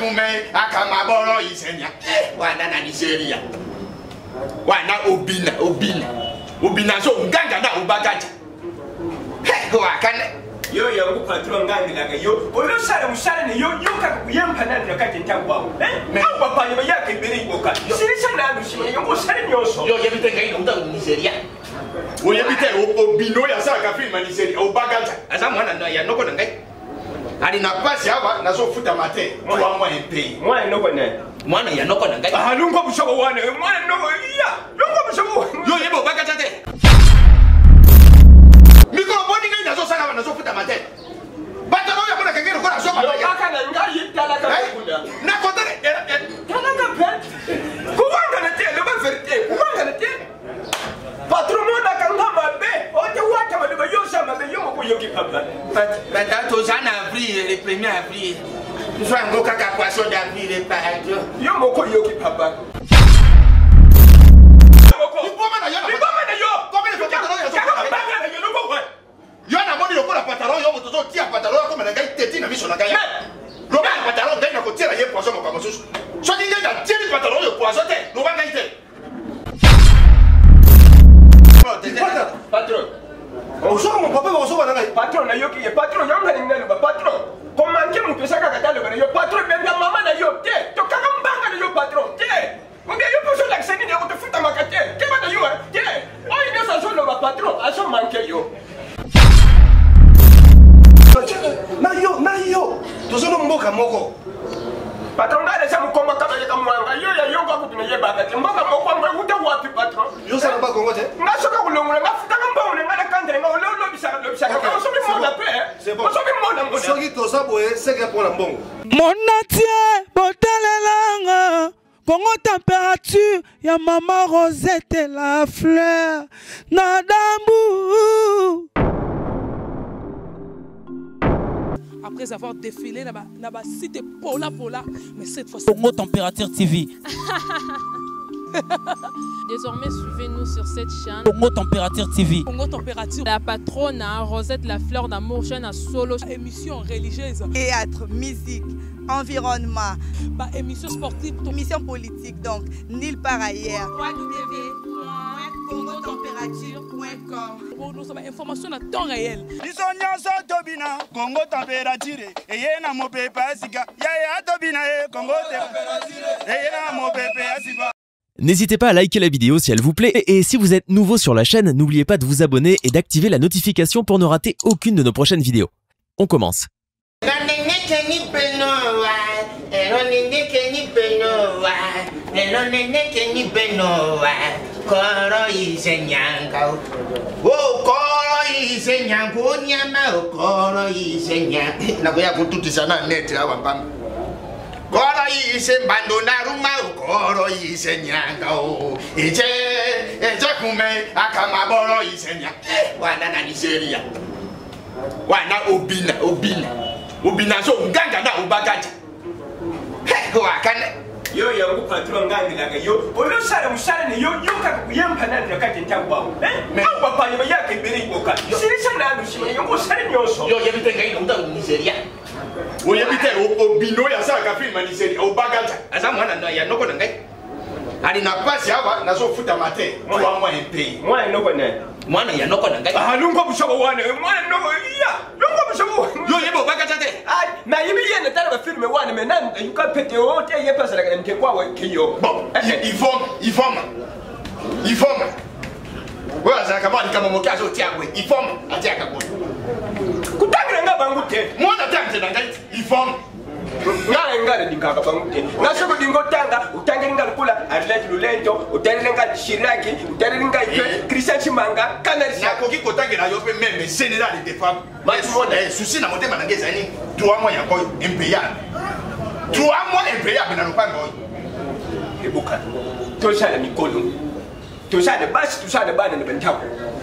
Ejakume akamaboro isenya wana na Nigeria wana obina obina obina so nganga na obagaja wakane yo yango patron ngangelaka yo olosala mosala na yo yo kaka koyemba nanu na kati ya ntango awo awo bapaya bayaka ebele iboka silisa nanu nsima na yango osali nyonso yo oyebi te ngai nauta Nigeria oyebi te obino oyo asalaka filme ya Nigeria obagaja aza mwana ya noko na ngai ali na pasi awa nazofutama te trois mois impayé mwana noko na mwana ya noko na ngai ah lungo bushoko wana mwana noko ya lungo bushoko yo oyebi obagaja te mikolo boni ngai nazosala awa nazofutama te bato na oyo amonaka ngai lokola zoba lobaka na ngai talaka kuna nakotala talaka mpe kowangana te loba verité kowangana te patron monaka nga mabe ote wata maloba yo oza mabe yo moko oyoki papa bata toza na avril le premier avril zwa yango kaka poisson d'avril eparadio yo moko oyoki papa liboma na yo liboma na yo kaka na yo loko yo namoni lokola patalo yo moto ozotia patalo akoma na ngai teti na miso na ngai loba na patalo ngai nakotiela ye poison mokambo mosusu soki ngai natieli patalo oyo poison te loba ngai te patron ozokoma papa bakozoba na ngai patron nayoki ye patron yo ngai naloba patron komanke moto eza kaka taloba na yo patron benga mama na yo te tokanga mbanga na yo patron te obe yo mpo ozolakisa nini yango tofutamaka te keba na yo te oyo nyonso azoloba patron azomanke yo na yo na yo toza no mboka moko patron ngai naza mokongo kabayeka mwanga yo ya yongo akutu nayebaka te mboka moko yango euta wapi patron yo osala ba kongo te nga soki akolongola nga futaka mbongo na ngai na kandela nga olobisaka lobisaka osoki mona mpe osoki mona mona soki toza boye seke mpo na mbongo monatie botalelanga Congo température ya mama Rosette la fleur na dambu. Après avoir défilé là-bas, là-bas, cité Pola Pola, mais cette fois Congo Température TV. Désormais, suivez-nous sur cette chaîne. Congo Température TV. Congo Température. La patronne, hein, Rosette La Fleur d'Amour, chaîne à solo. Émission religieuse. Théâtre, musique, environnement. Bah, émission sportive. Émission politique, donc, nulle part ailleurs. www.congotemperature.com Bon, nous sommes information à temps réel. biso nyonso tobina kongo temperature eye na mopepe ya sika yaya tobina ye kongo eye na mopepe ya sika. N'hésitez pas à liker la vidéo si elle vous plaît, et si vous êtes nouveau sur la chaîne, n'oubliez pas de vous abonner et d'activer la notification pour ne rater aucune de nos prochaines vidéos. On commence. Nakoya kotutisa na nete awa mpamba koro ise mbando naruma koro ise nyanga o eje eje kume akamaboro ise nya wana na Nigeria wana obina obina obina so nganga na obagaja wakane yo yango patron ngangelaka yo olosala mosala na yo yo kaka koyemba nanu na kati ya ntango awo awo bapaya bayaka ebele iboka silisa nanu nsima na yango osali nyonso yo oyebi te ngai nauta Nigeria oyebi te obino oyo asalaka filme ya Nigeria obagaja aza mwana ya noko na ngai ali na pasi awa nazofutama te trois mois impayé mwana noko na mwana ya noko na ngai ah lungo bushoko wana mwana noko ya lungo bushoko yo oyebi obagaja te nayebi ye natala bafilme wana me nani ayuka pete o te ye mpe azalaka na ndeko awa keyo bon ifoma ifoma ifoma oyo azalaka mwa likambo moke azotia boye ifoma atiaka boye kutangela nga bangu te mwana te anzela ngai ifoma ngai ngai nalingaka bangu te nga soki olingi otanga otangeli nga lokola arlete lolento otaleli nga shiraki otaleli ngai mpe christian chimanga kanalinakoki kotangela yo mpe meme général de femme susi na motema na ngai ezali 3 mois yango oyo impayable 3 mois impayable na lopango oyo eboka tosala mikolo tosala basi tosala bana na bandako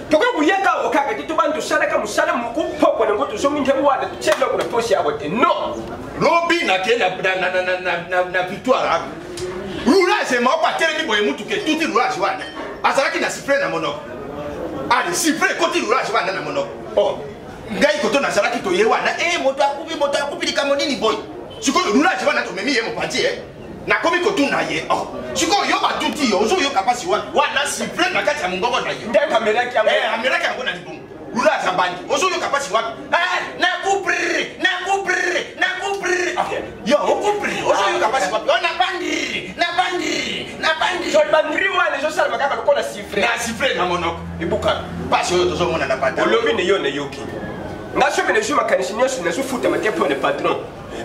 tokoki koyaka awa kaka te tobanda tosalaka mosala moko pokwa nango tozongi nde wana totia eloko na posi awa te non lobi nake na victoire awa roulage moko atelemi boye motuka etuti roulage wana azalaki na sifle na monoko ale sifle ekoti roulage wana na monoko oh ngai koto nazalaki toye wana e moto akufi moto akufi likambo nini boye. Sikoyo roulage wana tomemi ye mopanzi ye. Nakomi kotuna ye. Oh. Sikoyo yo batuti yo ozoyoka mpasi wapi? Wana sifflet na kati ya mongongo na ye. Ndenge amelaki yango. Eh, amelaki yango na libumu. Roulage abandi. Ozoyoka mpasi wapi? Eh, nakupri, nakupri, nakupri. Ah, yo okupri, ozoyoka mpasi wapi? Oh, nabandi, nabandi, nabandi. So bandri wana ezosalama kaka lokola sifflet. Na sifflet na monoko. Ebuka. Mpasi oyo tozomona na pata. Olobi ne yo nayoki. Nga soki nazwi makanisi nyonso nazofutama te mpo na patron.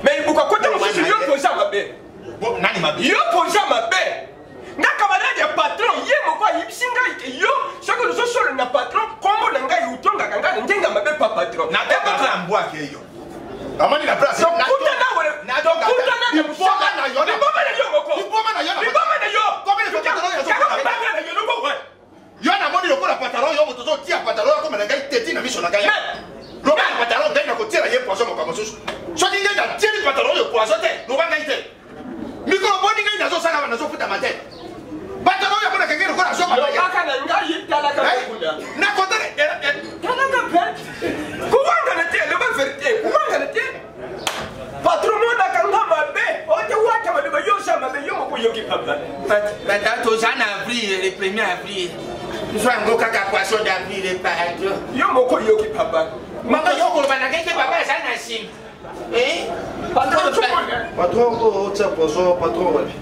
Mais ibuka kota mosusu yo mpe oza mabe. Nani mabe? Yo mpe oza mabe. Nga camarade ya patron ye moko ayebisi ngai ke yo soki ozosolo na patron kombo na ngai otongaka ngai na ndenge ya mabe pa patron. Natongaka mbwake yo. Amani na place. Tokutana tokutana na liboma na yo. Liboma na yo moko. Liboma na yo. Liboma na yo. Combien de fois patron yo? Kaka mabanga na yo loko wa. Yo namoni lokola patron yo moto ozotia patron akoma na ngai teti na miso na ngai. Loba na patron ngai nakotiela ye poison mokambo mosusu. Soki ngai natieli patron oyo poison te, loba ngai te. Mikolo boni ngai nazosala awa nazofutama te. Patron oyo amonaka ngai lokola azoba. Lobaka na ngai talaka kuna. Nakotala talaka pe. Kowangana te, loba verite, kowangana te. Patron monaka nga mabe, ote wata maloba yo oza mabe, yo moko oyoki papa. Bata toza na avril, le premier avril. Zwa yango kaka poisson d'avril patron. Yo moko oyoki papa. Mama yo koloba na ngai te papa aza na nsima. Eh? Patron, Patron oyo otia poison patron wapi?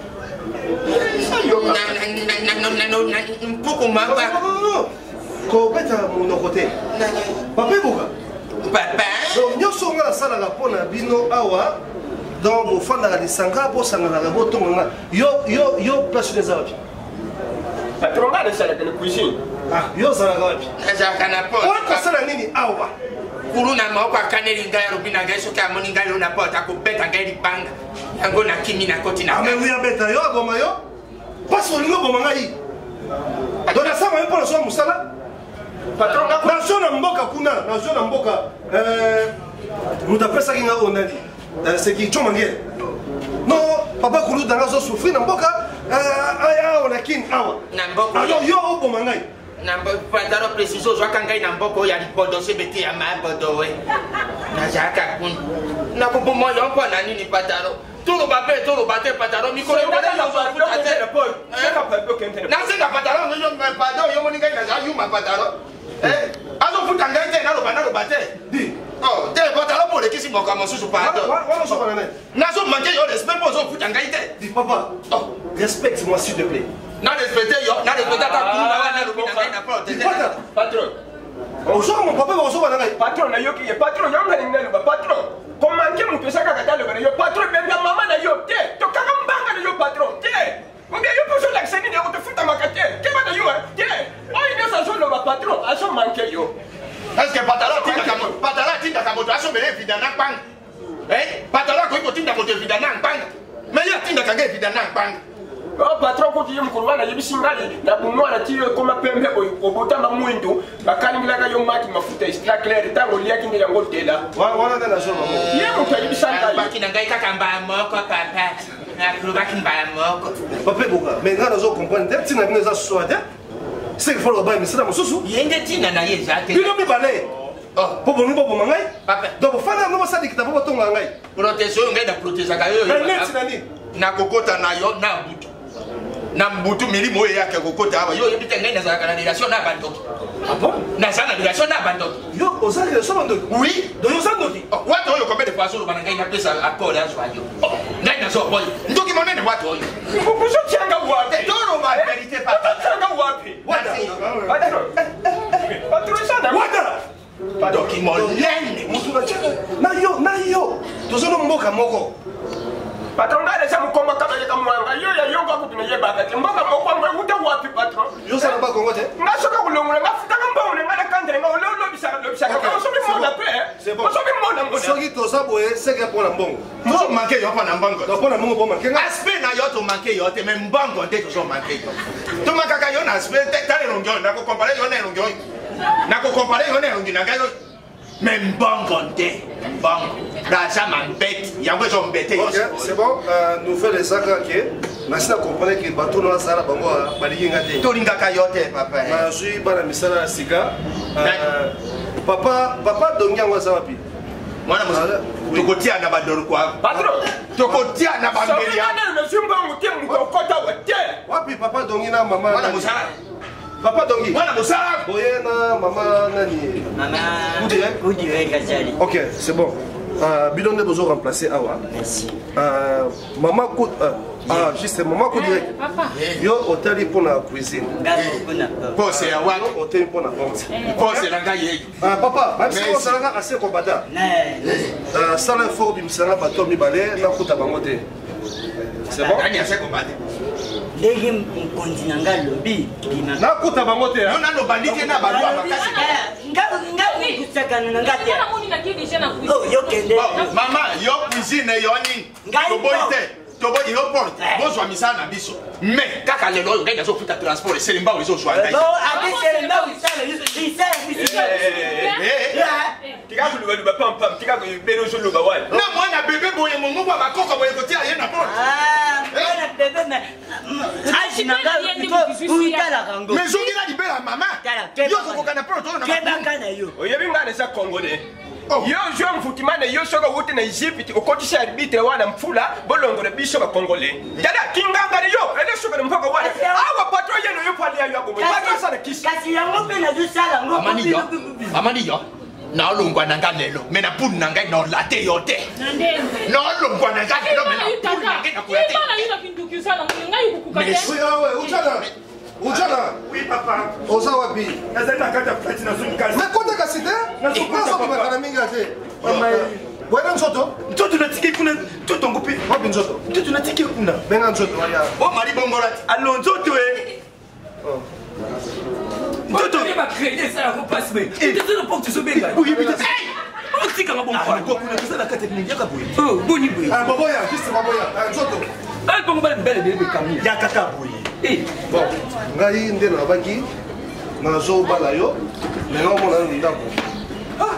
Mpuku mapa. Kobeta monoko te. Papa Eboka. Papa. Donc nyonso nga nasalaka mpo na bino awa donc bofandaka lisanga bosanganaka botonga nga yo yo yo place eza wapi? Patron nga nasalaka na cuisine. Ah, yo ozalaka wapi? Nazalaka na porte. Oyo kosala nini awa? Kuluna moko akaneli ngai alobi na ngai soki amoni ngai lelo na porte akobeta ngai libanga. Yango nakimi nakoti na. Ame abeta yo aboma yo. Pasi olingi oboma ngai. Donc nasala yo mpo nazwa mosala. Patron nga nazwa na mboka kuna, nazwa na mboka moto apesaki ngai oyo nani? Seki Chomangele. Non, papa Kuluta nga azo souffrir na mboka awa na Kin awa. Na mboka. Alors yo oboma ngai. Na pataro précision ozwaka ngai na mboka oyo ya libodo sebete ya mabodo we. Nazalaka kuna. Nakoboma yo mpo na nini pataro? Toloba mpe toloba te pataro mikolo nasenga pataro pardon yo moni ngai nazala yuma pataro azofuta ngai te naloba naloba te te pataro mpo olekisi mboka mosusu pardon nazomanke yo respect mpo ozofuta ngai te. Papa, respecte moi s'il te plaît. Na respecte yo, na respecte ata kuna wana nalobi na ngai na porte te. Patron. Ozoka mon papa ozoka na ngai. Patron nayoki ye patron yo ngai naloba patron. Komanke moto eza kaka te aloba na yo patron ebenga mama na yo te tokanga mbanga na yo patron te obia yo mpo ozolakisa nini yango tofutamaka te keba na yo te oyo nyonso azoloba patron azomanke yo. Est-ce que patala atindaka moto patala atindaka moto asombela evida na kpanga patala akoki kotinda moto evida na nkpanga me ye atindaka nga evida na nkpanga. Oh, patron kutu ye mokolo wana ayebisi ngai na bomwana ti yo ekoma pembe obotama mwindu bakalingilaka yo maki mafuta extra claire ntango oliaki nde yango tela wana nde nazoloba ye moto ayebisa ngai baki na ngai kaka mbala moko papa nakolobaki mbala moko. Papa Eboka, mais ngai nazo comprendre te ntina bino eza soa te seke fo loba misala mosusu ye nde ntina na ye eza te bino mibale mpo bolingi boboma ngai donc bofanda yango bosalikita mpo botonga ngai protege oyo ngai na protegeaka yo neti na nini nakokota na yo na butu na mbutu milimo oyo eyaka kokota awa yo oyebi te ngai nazalaka na relation na bandoki. Ah bon? Naza na relation na bandoki. Yo oza relation bandoki? Oui. Donc oza ndoki? Wata oyo combien de fois azoloba na ngai napesa accord azwa yo. Ngai nazoboya. Ndoki monene wata oyo. Ozotianga wapi? Toloba verité papa. Ozotianga wapi? Wata. Patron. Patron eza na. Wata. Ndoki monene. Motu na tiaka na yo na yo toza na mboka moko. Patron ngai naza mokongo kabayeka mwanga yo ya yongo akutu nayebaka te mboka moko yango euta wapi patron? Yo osala ba Kongo te? Nga soki akolongola nga futaka mbongo na ngai na kandela nga olobisaka lobisaka nga osomi mona pe osomi mona mona. Soki toza boye seke mpo na mbongo. Tozomanke yo mpo na mbongo. Mpo na mbongo mpo manke nga. Aspect na yo tomanke yo te mais mbongo nde tozomanke yo. Tomankaka yo na aspect te tala elongi oyo nakokompare yo na elongi oyo. Nakokompare yo na elongi na ngai oyo. Mais mbongo nde mbongo naza mambete yango ezombete. Ok, c'est bon. Nouvelle eza kaka ke nasi na comprendre ke bato na azala bango balingi nga te. Tolingaka yo te papa. Nazwi bana misala ya sika. Papa papa dongi yango aza wapi? Mwana mosusu. Tokotia na badorkwa. Patron, tokotia na bambeli. Wapi papa Dongi na mama? Mwana mosala. Papa Dongi. Mwana mosala. Boye na mama nani? Mama Kudire. Kazali. Ok, c'est bon. Bino nde bozo remplacer awa. Merci. Mama Kud ah juste mama Kudire. Papa. Yo otali pona cuisine. Pose ya wapi? Yo otali pona vente. Pose na ngai yeyo. Ah papa, ba Merci. biso osalaka ase kobata. Sala effort bimisanga bato mibale nakuta bango te. C'est bon? Nani ase kobata? Ndenge mokonzi na ngai alobi bima. Nakuta bango te. Yo nano bandi te na balwa makasi. Nga kusakana na nga te. Nga namoni nake déjà na cuisine. Oh, yo kende. Bon, mama, yo cuisine yo nini? Ngai Toboyi po. te. Toboyi yo porte. Bozwa misala na biso. Mais kaka lelo oyo ngai nazofuta transport eselemba oyo ezozwa ngai. Bon, ate selemba isala isala biso. Tika kulubaluba pampam, tika beno ozoloba wana. Na mwana bebe boye mongongo ya bakoko boye kotia ye na porte. Ah, mwana bebe mais age na nga utalaka ngo. Mais zongela libela mama. Yo okokoka na porte oyo na Kebaka na yo. Oyebi ngai naza congolais. Yo ozwa mfutima na yo soki owuti na Egypte okotisi arbitre wana mfula bolongola biso bacongolais. Tala kinganga na yo elesoka na mpoka wana. Awa patron ye no yo pali ya yo akomo. Patron asala kisi. Kasi yango mpe nazosala ngo. Amani yo. Amani yo. Naolongwa na ngai lelo me na pulu na ngai naolate yo te. Na ndenge. Naolongwa na ngai lelo me na pulu na ngai nakoya te. Ibala yo na kinduki osala moni ngai kokuka te. Oui, ah ouais, Ujana. Ujana. Oui, papa. Oza wapi? Nazali na kati ya feti nazongi kasi. Mais kota kasi te? Nazokuta, Nazobimaka papa. na mingi te. Bwena nzoto? Nzoto natiki kuna, nzoto yango mpe. Wapi nzoto? Nzoto natiki kuna. Benga nzoto aya. O mali bongola te. Alo nzoto e. Nzoto. bacrédit esalaka mpasi me tezana porte ezobenga otikanga kuna toza na kati ya mingi yaka boye. boni boye Ah, baboya, juste baboya. Ah, nzoto. bango bana mibale ebele bekami Ya kaka boye. Bon, ngai nde nalobaki nazobala yo me naomona yo ndako. Ah,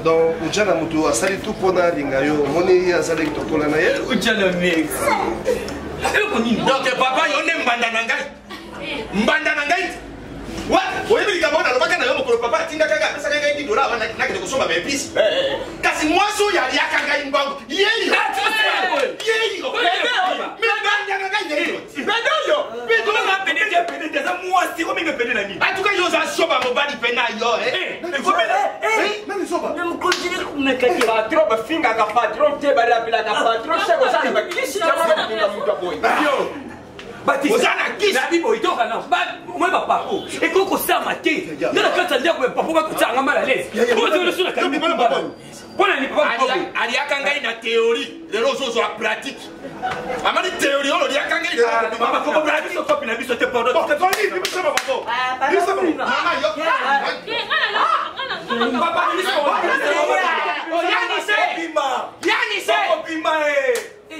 donc Ujana motu asali tu mpona alinga yo omoni ye azalaki tokola na ye. Ujana merci eloko nini Donc papa yo nde mbanda na ngai. Mbanda na ngai. Wa, oyebi likambo oyo nalobaka na yo mokolo papa atindaka ngai apesaka ngai 10 dollars wana nakende kosomba baepice. Kasi mwasi oyo aliaka ngai mbangu yeyo. Yeyo. Me mbanda na ngai yeyo. Bebe oyo. Pede te aza mwasi ominga pede na nini? En tout cas yo oza soba mobali mpe na yo. eh. Nani zoba? Na mokonzi ne kumeka te. Patron bafingaka patron te balapelaka patron seko osala bakisi yango moto aboyi. Yo. Oza na kisi. Nabi boye toka na omoi bapapo ekoki kosama te nde na kati ya ndako ya papo bakotianga mal à l'aise mpona ni papa Aliaka ngai na théorie lelo ozozwa pratique. Amani théorie oyo oliaka ngai lelo Papa koko bala biso kopi na biso te pardon. Toli, bimisa bango. Bimisa bango. Mama yo. Papa biso. Yanise. Bima. Yanise. Bima e.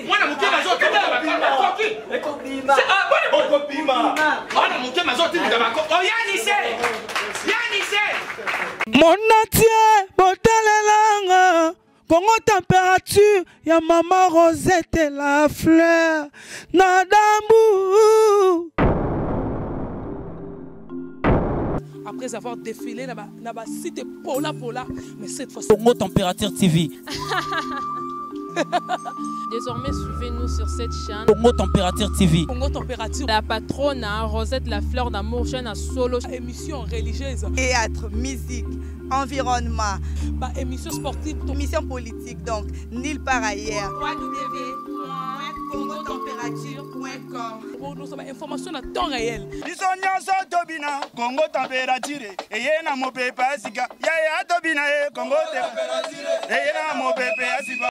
Mwana moke nazotindika bakoki. Ekobima. Okobima. Mwana moke nazotindika bakoki. Oh Yanise. Yanise. Monatie botalelanga Congo température ya mama Rosette la fleur na dambu. Après avoir défilé na ba site pola pola, mais cette fois-ci Congo Température TV. Désormais, suivez-nous sur cette chaîne. Congo Température TV. Congo température, La patronne, hein, Rosette la fleur d'amour, chaîne à solo. émission religieuse, Théâtre, musique, environnement, ba émission sportive, émission politique, donc nulle part ailleurs. www.congotemperature.com nous sommes information à temps réel. Biso nyonso tobina Congo température eye na mopepe ya sika yaya tobina e Congo température eye na mopepe ya sika.